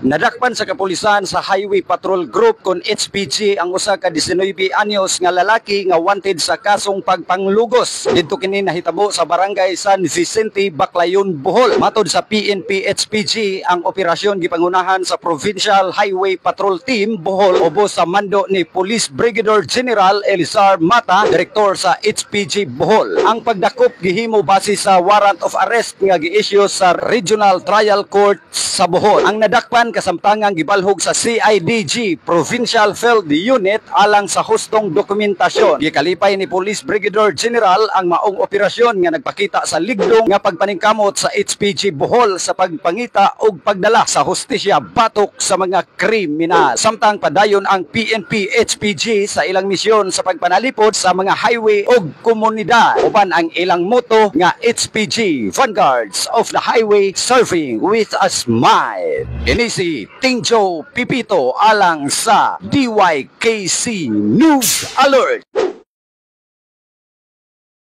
Nadakpan sa kapulisan sa Highway Patrol Group kon HPG ang usa ka 19 anyos nga lalaki nga wanted sa kasong pagpanglugos. Didto kini nahitabo sa Barangay San Vicente, Baclayon, Bohol. Matod sa PNP HPG, ang operasyon gipangunahan sa Provincial Highway Patrol Team Bohol ubos sa mando ni Police Brigadier General Elizar Mata, direktor sa HPG Bohol. Ang pagdakop gihimo base sa warrant of arrest nga gi-issue sa Regional Trial Court sa Bohol. Ang nadakpan kasamtangang gibalhog sa CIDG Provincial Field Unit alang sa hustong dokumentasyon. Gikalipay ni Police Brigadier General ang maong operasyon nga nagpakita sa ligdong nga pagpaningkamot sa HPG Bohol sa pagpangita og pagdala sa hustisya batok sa mga kriminal. Samtang padayon ang PNP HPG sa ilang misyon sa pagpanalipod sa mga highway ug komunidad uban ang ilang motto nga HPG Vanguards of the Highway, serving with a smile. Ini si Tingjo Pipito alang sa DYKC News Alert.